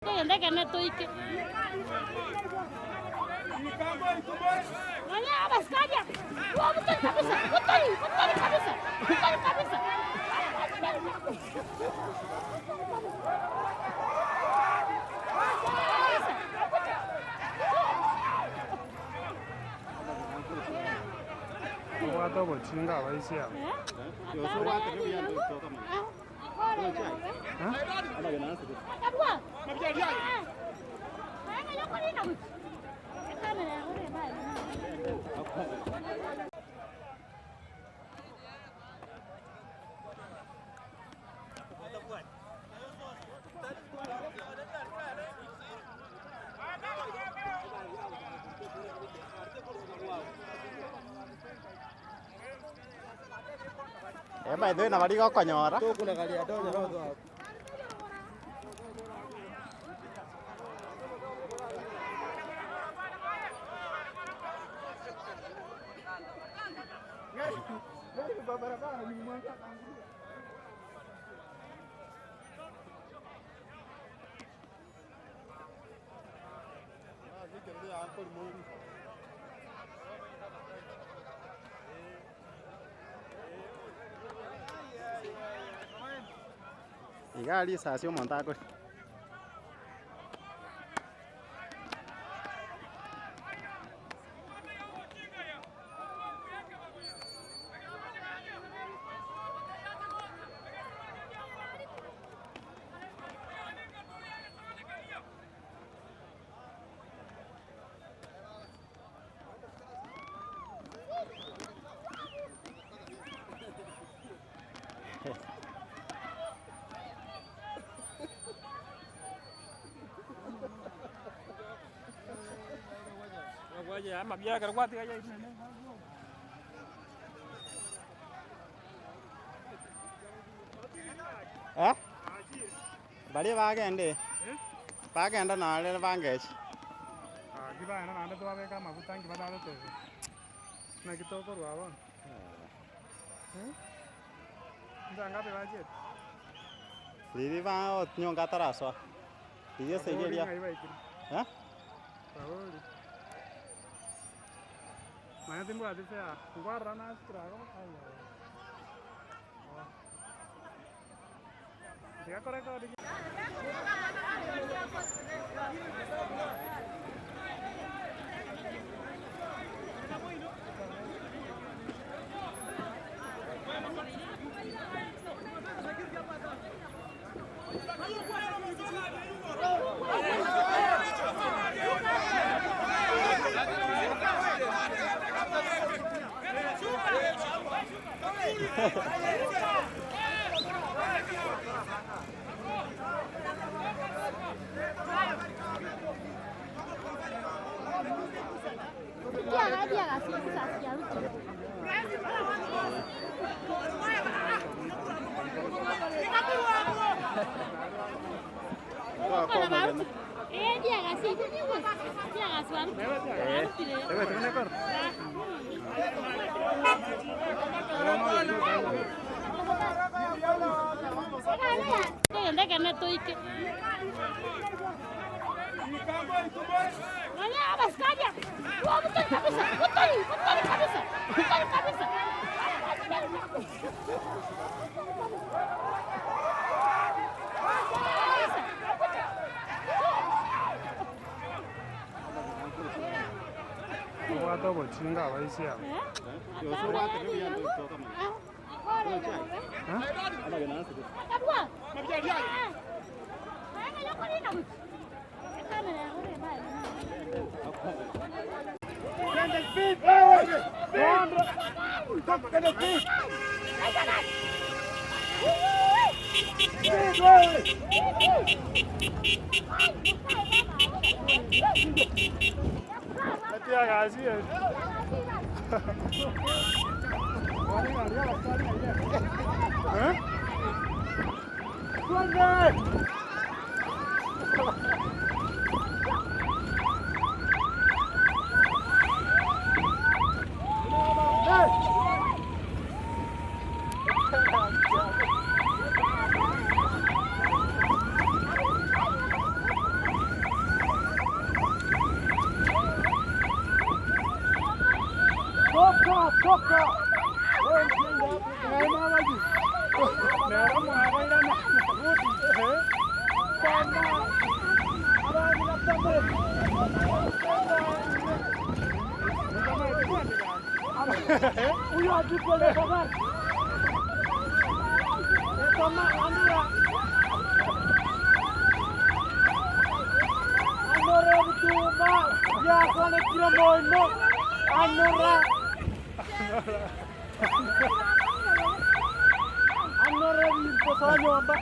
Togende ekene toike. Nonya abasikari aba, obotori kabisa, obotori, obotori kabisa, obotori kabisa. Obwate obochinga abaisia aba. Eh, by the way nabo rigokonyora. Iga risasi omonto akore. Eh? Baria bagende, bagenda nare bangeche. Gaki bagenda naende twabeka amaguta nki batatotebia? Naki tokorwa bono? Nsa ngapi bachiete? Riria ba onyonka atarasoa, riria esegi Babori eria ng'ai baikire? eh? Babori. Manya timbwati fare, nkwarora nasikire igo ayaya. Tiga korekodi. Togende ekene toike. Nonya abasikari aba, obotori kabisa, obotori, obotori kabisa, obotori kabisa. Obwate obochinga abaisia aba. Etiagasi Eh? Toka. Ngai mwabaji. Nero mwabairana. Eh? Huyo atupele habari. Kama andira. Anora bituma ya kone kira moino. Anora. Anora binto sanyo amba.